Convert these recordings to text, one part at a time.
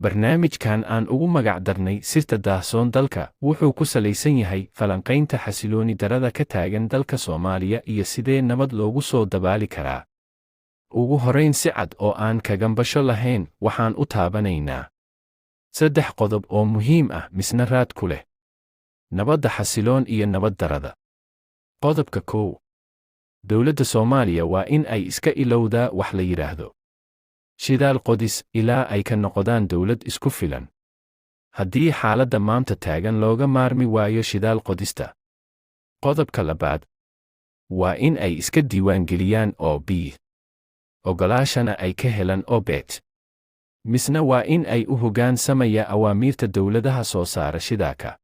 Barnaamijkan aan ugu magac darnay Sirta Daahsoon Dalka wuxuu ku salaysan yahay falanqaynta xasilooni darada ka taagan dalka Soomaaliya iyo sidee nabad loogu soo dabaali karaa. Ugu horrayn, si cad oo aan kagambasho lahayn waxaan u taabanaynaa saddex qodob oo muhiim ah, misna raad ku leh nabadda xasiloon iyo nabad darada. Qodobka 1: dowladda Soomaaliya waa in ay iska ilowdaa wax la yidhaahdo shidaal qodis ilaa ay ka noqdaan dowlad isku filan, haddii xaaladda maanta taagan looga maarmi waayo shidaal qodista. Qodobka labaad waa in ay iska diiwaangeliyaan OPEC, ogolaashana ay ka helaan OPEC, misna waa in ay u hoggaansamaya awaamiirta dowladaha soo saara shidaalka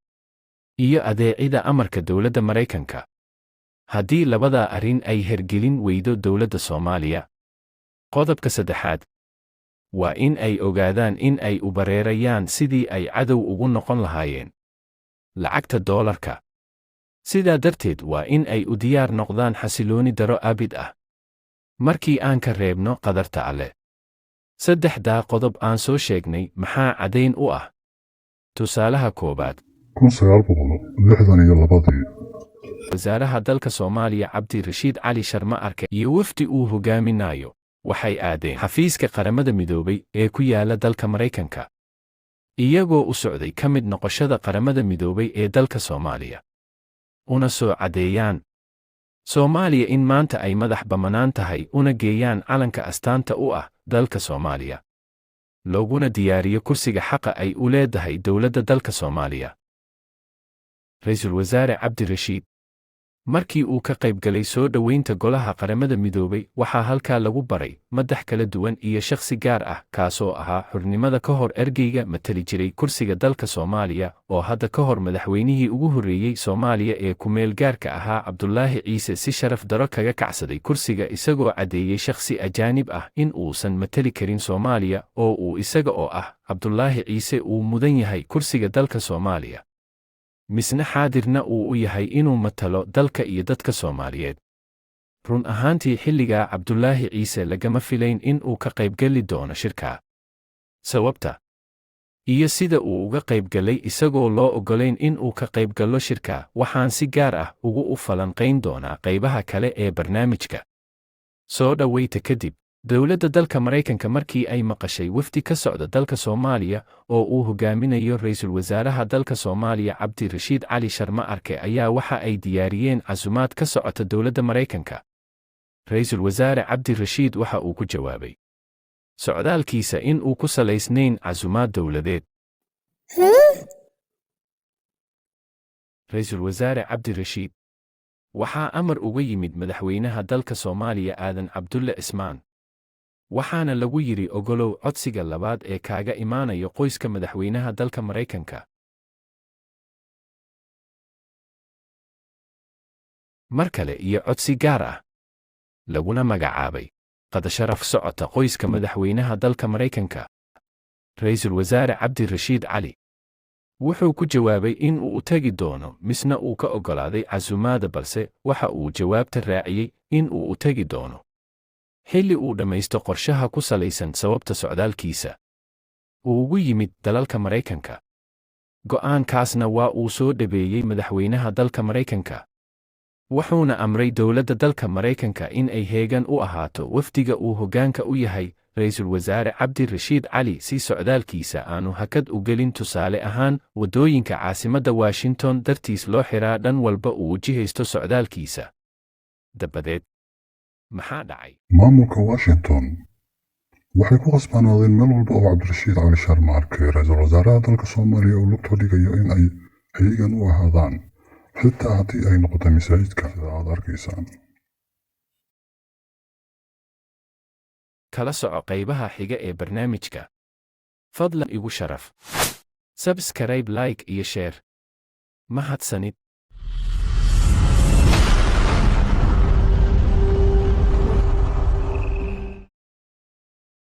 iyo adeecida amarka dowladda Maraykanka. Haddii labadaa arrin ay hergelin weydo dowladda Soomaaliya. Qodobka saddexaad waa in ay ogaadaan in ay u bareerayaan sidii ay cadow ugu noqon lahaayeen lacagta doolarka. Sidaa darteed waa in ay u diyaar noqdaan xasilooni daro abid ah, markii aan ka reebno qadarta Alle. Saddexdaa qodob aan soo sheegnay maxaa caddayn u ah? Tusaalaha koowaad: 1962-dii, Wasaaraha dalka Soomaaliya Cabdi Rashiid Cali Sharma Arke iyo wafdi uu hogaaminayo waxay aadeen xafiiska Qaramada Midoobay ee ku yaala dalka Maraykanka, iyagoo u socday ka mid noqoshada Qaramada Midoobay ee dalka Soomaaliya, una soo caddeeyaan Soomaaliya in maanta ay madax bannaan tahay, una geeyaan calanka astaanta u ah dalka Soomaaliya, looguna diyaariyo kursiga xaqa ay u leedahay dowladda dalka Soomaaliya. Ra'iisul Wasaare Cabdirashiid markii uu ka qaybgalay soo dhoweynta Golaha Qaramada Midoobay, waxaa halkaa lagu baray madax kala duwan iyo shakhsi gaar ah, kaasoo ahaa xurnimada ka hor ergeyga matali jiray kursiga dalka Soomaaliya, oo hadda ka hor madaxweynihii ugu horreeyey Soomaaliya ee ku-meel gaarka ahaa, Cabdulaahi Ciise, si sharaf daro kaga kacsaday kursiga, isagoo caddeeyey shakhsi ajaanib ah in uusan matali karin Soomaaliya, oo uu isaga oo ah Cabdulaahi Ciise uu mudan yahay kursiga dalka Soomaaliya, misna xaadirna uu u yahay inuu matalo dalka iyo dadka Soomaaliyeed. Run ahaantii, xilligaa Cabdulaahi Ciise lagama filayn in uu ka qaybgeli doono shirkaa. Sababta iyo sida uu uga qaybgalay isagoo loo oggolayn in uu ka qaybgalo shirka waxaan si gaar ah ugu u falanqayn doonaa qaybaha kale ee barnaamijka. Soo dhowayta kadib, dowladda dalka Maraykanka markii ay maqashay wafdi ka socda dalka Soomaaliya oo uu hogaaminayo ra'iisul wasaaraha dalka Soomaaliya Cabdi Rashiid Cali Sharma Arke, ayaa waxa ay diyaariyeen casumaad ka socota dowladda Maraykanka. Ra'iisul Wasaare Cabdi Rashiid waxa uu ku jawaabay socdaalkiisa in uu ku salaysnayn casumaad dowladeed. Ra'iisul Wasaare Cabdi Rashiid waxaa amar uga yimid madaxweynaha dalka Soomaaliya Aadan Cabdulle Cismaan, waxaana lagu yidhi: "Ogolow codsiga labaad ee kaaga imaanayo qoyska madaxweynaha dalka Maraykanka." Mar kale iyo codsi gaar ah laguna magacaabay qadasharaf socota qoyska madaxweynaha dalka Maraykanka. Ra'iisul Wasaare Cabdi Rashiid Cali wuxuu ku jawaabay in uu u tegi doono, misna uu ka oggolaaday casumaada, balse waxa uu jawaabta raaciyey in uu u tegi doono xilli uu dhammaysto qorshaha ku salaysan sababta socdaalkiisa uu ugu yimid dalalka Maraykanka. Go'aankaasna waa uu soo dhabeeyey madaxweynaha dalka Maraykanka, wuxuuna amray dowladda dalka Maraykanka in ay heegan u ahaato wafdiga uu hoggaanka u yahay Ra'iisul Wasaare Cabdi Rashiid Cali, si socdaalkiisa aanu hakad u gelin. Tusaale ahaan, waddooyinka caasimadda Washington dartiis loo xiraa dhan walba uu jihaysto socdaalkiisa. Dabadeed maxaa dhacay? Maamulka Washington waxay ku khasbanaadeen meel walba oo Cabdirashiid Cali Sharma Arke, ra-iisul wasaaraha dalka Soomaaliya, uu lugta dhigayo in ay heegan u ahaadaan, xitaa haddii ay noqoto masaajidka, sida aad arkaysaan. Kala soco qaybaha xiga ee barnaamijka. Fadlan igu sharaf subscribe, like iyo share. Mahadsanid.